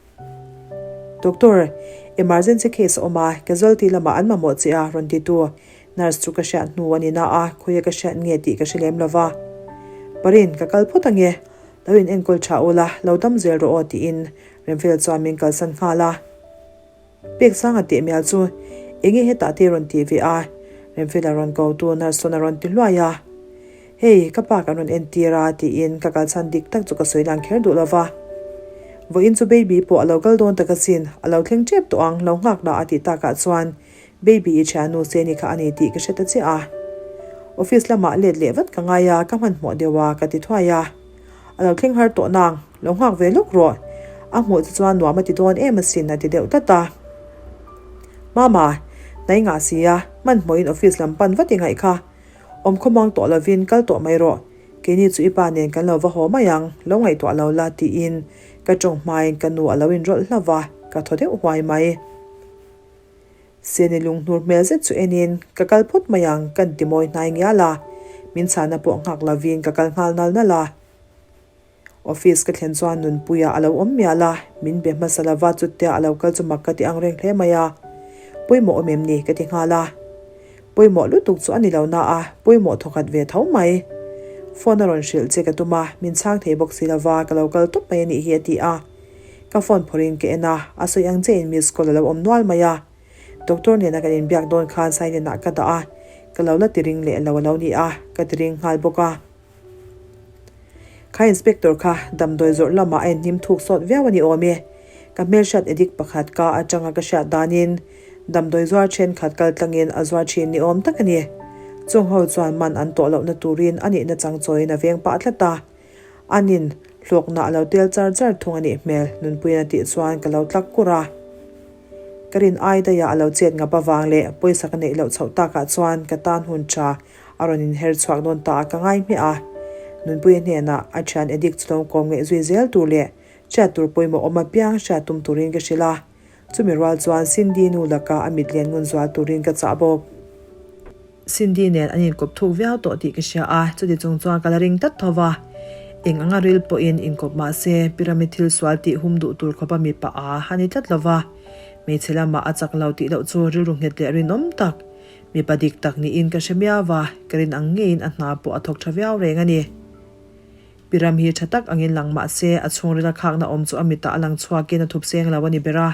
Doctor, emergency case a awm a, casualty lamah an mamawh che a, rawn titu nurse chu ka hriat hnu a ni na a, khawia ka hriat nge tih ka hre lem lo va. Parin, ka kal phawt ange, lo in enkawl tha ula, lo dam zel rawh aw tiin Remfel chuan min kalsan nghal a. Pek sanga teh mial chu enge hetah te rawn tih ve a? Remfela rawn ko tu nurse chuan a rawn ti hluai a. Hei, ka pa kan rawn entir a tiin ka kalchhan dik tak chu ka sawi lang kher duh lova. Vawiin chu baby pawh a lo kal dawn tak asin, a lo thleng tep tawh ang, lo nghak la a tih takah chuan baby i thiannu se ni kha a ni tih ka hre ta chiah a. Office lamah let leh vat ka ngai a, ka hmanhmawh deuh a ka ti thuai a. A lo thleng har tawh nang, lo nghak ve lawk rawh. A hmuh chu chuan nuam a ti dawn em asin a ti deuh tlat a. Mama, hnai ngah si a, hmanhmawhin office lam pan vat i ngaih kha. Awm khawmuang tawh lovin kal tawh mai rawh, keini chu i pa nen kan lo va haw mai ang, lo ngaihtuah lo la tiin ka tawng hmain ka nu a lo inrawlh hlauh va, ka thaw deuh huai mai. Seni lunghnur hmel zet chu enin ka kal phawt mai ang kan ti mawi hnai ngial a, min chhana pawh nghak lovin ka kal nghal nal nal a. Office ka thlen chuan Nunpuia a lo awm mial a, min be hmasa lova chutia a lo kal chu mak ka ti ang reng hle mai a. Pawimawh awm em ni? ka ti nghal a. Pawimawh lutuk chu a ni lo na a, pawimawh thawkhat ve tho mai. Phone a rawn hrilh che ka tum a, min chhang thei bawk si lova ka lo kal tawp mai a nih hi a ti a. Ka phone phawrhin ka en a, a sawi ang che in miss call a lo awm nual mai a. Doctor nena kan inbiak dawn khan silent ah ka dah a, ka lo la ti ring leh lo a lo ni a, ka ti ring nghal bawk a. Kha inspector kha damdawi zawrh lamah a inhnim thuk sawt viau a ni awm e. Ka hmelhriat addict pakhat ka atanga ka hriat danin damdawi zuar thenkhat kal tlangin a zuar thin ni awm tak a ni. Chung ho chuan man an tawh lohna turin a nihna chang chawiin a veng pah tlat a. Anin hlawkna a lo tel char char thung a nih hmel, Nunpuiin a tih chuan ka lo tlak kur a. Ka rin ai daia a lo chet ngap avang leh pawisa ka neih loh chhoh takah chuan ka tan hun tha A rawn inher chhuak dawn ta a ka ngai hmiah a. Nunpuia hnenah a thian addict chu lo kawm ngeih zui zel tur leh hriat tur pawimawh awm apiang hriat tum turin ka hrilh a. Chumi rual chuan Cindy nu laka a mit lian ngun zual turin ka chah bawk. Cindy nen an inkawp thuk viau tawh tih ka hria a, chuti chung chuan ka la ring tlat tho va. Eng anga ril pawhin inkawp mah se pyramid thil sual tih hum duh tur khawpa mipa a a ni tlat lo va. Hmeichhe lamah a chak lo tih loh chu rilru nghet leh rinawm tak. Mipa dik tak niin ka hre miau va, ka rin ang ngeiin a hna pawh a thawk tha viau reng a ni. Pi ram hi tha tak angin lang mah se, a chhungril a khakna awm chu a mitah a lang chhuakin a thup seng lo a ni ber a.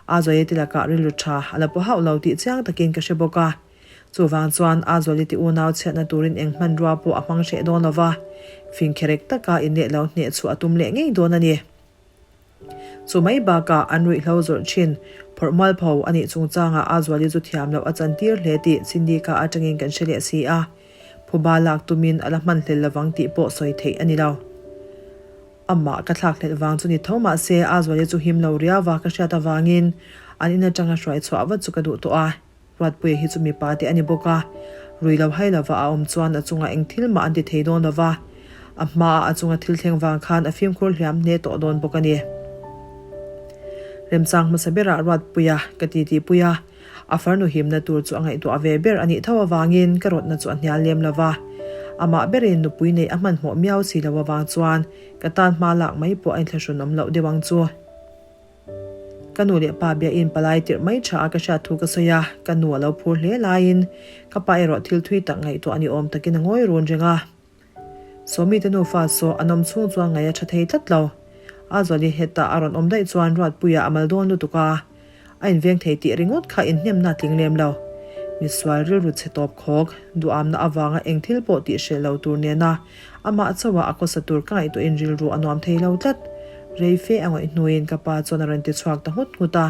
A Zuaiti lakah rilru tha a la pawh hauh lo tih chiang takin ka hre bawk a. Chuvang chuan A Zualiti unau chhiatna turin eng hmanrua pawh a hmang hreh dawn lo va, fingkherek taka inleh lo hneh chhuah a tum leh ngei dawn a ni. Chu mai bakah an ruihhlo zawrh thin phawrh mualpho a nih chungchangah a Zuali chu thiam loh a chantir hle tih Sindika atangin kan hre leh si a, phuba lak tumin a la hman hlel lovang tih pawh sawi theih a ni lo. Amah ka thlak hlelh vang chu ni tho mah se a Zuali chu him lo riau a ka hriat avangin an in atanga hruai chhuah vat chu ka duh tawh a. Ruatpuia hi chu mipa te a ni bawk a, rui lo hai lova a awm chuan a chungah eng thil mah an ti thei dawn lova, a hmaah a chunga thil thleng vang khan a fimkhur hliam hle tawh dawn bawk a ni. Remchang hmasa berah Ruatpuia ka titipui a, a farnu himna tur chu a ngaihtuah ve ber a nih tho avangin ka rawtna chu a hnial lem lova, amah berin nupui neih a hmanhmawh miau si lo avang chuan ka tan hma lak mai pawh a inthlahrun awm loh deuh ang chu. Ka nu leh pa biain palai tirh mai tha a ka hriat thu ka sawi a, ka nu a lo phur hle laiin ka pa erawh thil thui tak ngaihtuah a ni awm takin a ngawi run reng a. Sawmi te nufa saw an awm chhung chuan ngaih a tha thei tlat lo. A Zuali hetah a rawn awm daih chuan Ruatpuia a mal dawn lutuk a, a inveng thei tih ringawt kha inhnemna a tling lem lo. Misual rilru chhe tawp khawk, duhamna avanga eng thil pawh tih hreh lo tur nena Amah chauha a khawsa tur ka ngaihtuahin rilru a nuam thei lo tlat. Rei fe a ngawih hnuin ka pa chuan a rawn ti chhuak ta nghut nghut a.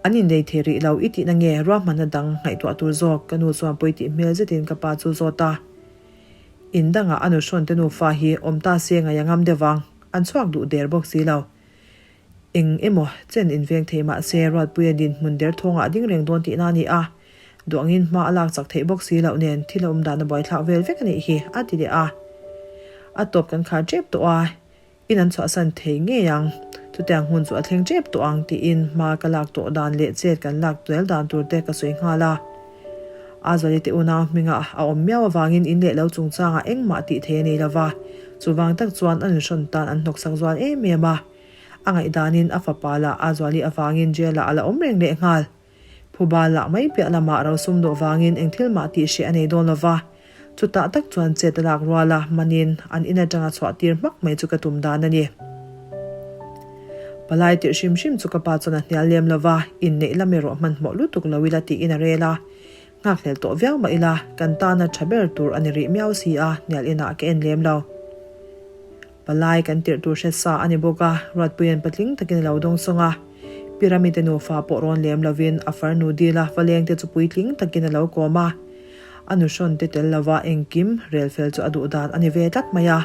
An innei thei rih lo i tihna nge ruahmanna dang ngaihtuah tur zawk ka nu chuan pawi tih hmel zetin ka pa chu zawt a. In dangah a nuhrawn te nufa hi awm ta se ngaih a ngam deuh ang, an chhuak duh der bawk si lo. Eng emaw chen inveng thei mah se Ruatpuia dinhmun derthawngah a ding reng dawn tihna a ni a, duangin hma a lak chak theih bawk si loh nen thil a awm dan a buaithlak vel vek a nih hi a ti leh a. A tawp kan khar tep tawh a, in an chhuahsan thei ngei ang, chutiang hun chu a thleng tep tawh ang tiin hma ka lak tawh dan leh chet kan lak tel dan tur te ka sawi nghal a. Azali te unau hmingah a awm miau avangin in leh lo chungchangah engmah tih thei a nei lova, chuvang tak chuan a nunhrawn tan an hnawksak zual em em a. A ngaihdanin a fapa lah Azuali avangin jail ah a la awm reng leh nghal. Phuba lah mai piah lamah ro sum dawh vangin eng thil mah tih hreh a nei dawn lova, chutah tak chuan chet a lak ruala manin an in atanga chhuah tir hmak mai chu ka tum dan a ni. Palai tirh hrim hrim chu ka pa chuan a hnial lem lova, inneih lam erawh hmanhmawh lutuk lo ila tiin a rel a. Nghakhlel tawh viau mah ila, kan tana tha ber tur a ni rih miau si a, hnial inah ka en lem lo. Palai kan tirh tur hre sa a ni bawk a, Ruatpuia'n patling takin a lo dawng sawng a. Pi Rami te nufa pawh rawn lem lovin a farnu dila valeng te chu puitling takin a lo kawm a. A nuhrawn te tel lova engkim rel fel chu a duh dan a ni ve tlat mai a.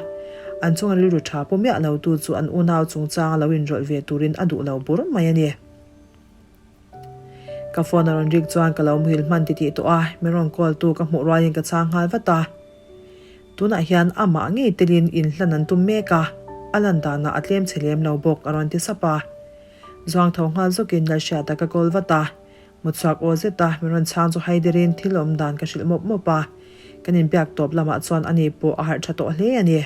An chunga rilru tha pu miah lo tu chu an unau chungchanga lo inrawlh ve turin a duh lo bur mai a ni. Ka phone a rawn rik chuan ka lo muhil hman titih tawh a, min rawn call tu ka hmuh rualin ka chhang nghal vat a. Tunah hian amah ngei telin inhlan an tum mek a, a lan danah a tlem chhe lem lo bawk a rawn ti sap a. Zuang tho nghal zawkin Lalhriata ka call vat a, Mutchhuak aw zet a, min rawn chhang chu haiderin thil awm dan ka hrilh mawp mawp a, kan inbiak tawp lamah chuan ani pawh a harh tha tawh hle a ni.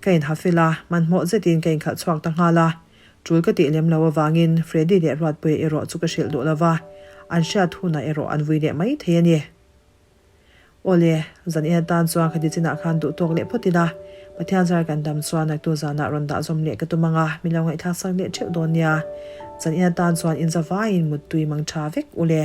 Ka inha fel a, hmanhmawh zetin ka inkhalh chhuak ta nghal a, tul ka tih lem lo avangin Freddy leh Ruatpuia erawh chu ka hrilh duh lo va, an hriat hunah erawh an vui leh mai thei a ni. Awle, zan in atan chuan khati chinah khan duh tawk leh phawt ila, Pathian zar kan dam chuan naktu zanah rawn dah zawm leh ka tum ang a, min lo ngaihthlak sak leh theuh dawn nia. Zan in atan chuan in zavaiin muttui mang tha vek ule.